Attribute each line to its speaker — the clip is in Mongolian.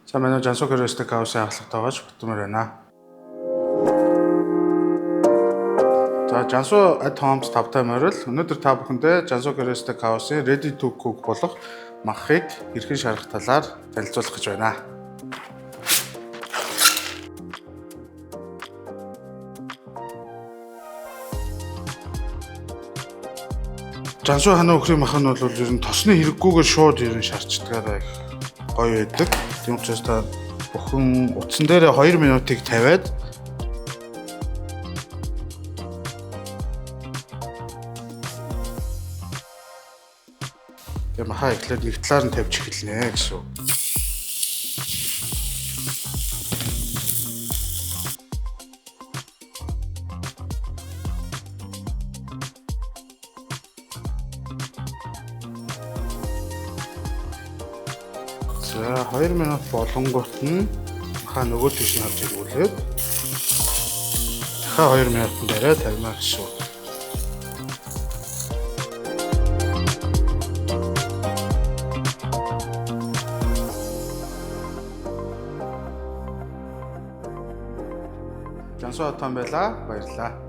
Speaker 1: За манай Жансуу Korea Steak House-ийн ахлагтайгаач Батмөр байна. За Жансуу at Homes тавтай морил өнөөдөр та бүхэндээ Жансуу Korea Steak House-ийн Ready to Cook болох махыг хэрхэн шарах талаар танилцуулах гэж байна. Жансуу ханаа өхрийн мах нь бол ер нь тосны хэрэггүйгээр шууд ер нь шарчдгаараа их гоё байдаг. Тийм учраас та бүхэн утсан дээр 2 минутыг тавиад тэгээ махаа эхлээд нэг талаар нь тавьж эхэлнэ гэсэн. үг. За 2 минут болонгууд нь махаа нөгөө тийш нь авч иргүүлээд дахиад 2 минутын дараа тавина гэсэн. үг. Жансуу отон байла. Баярлалаа.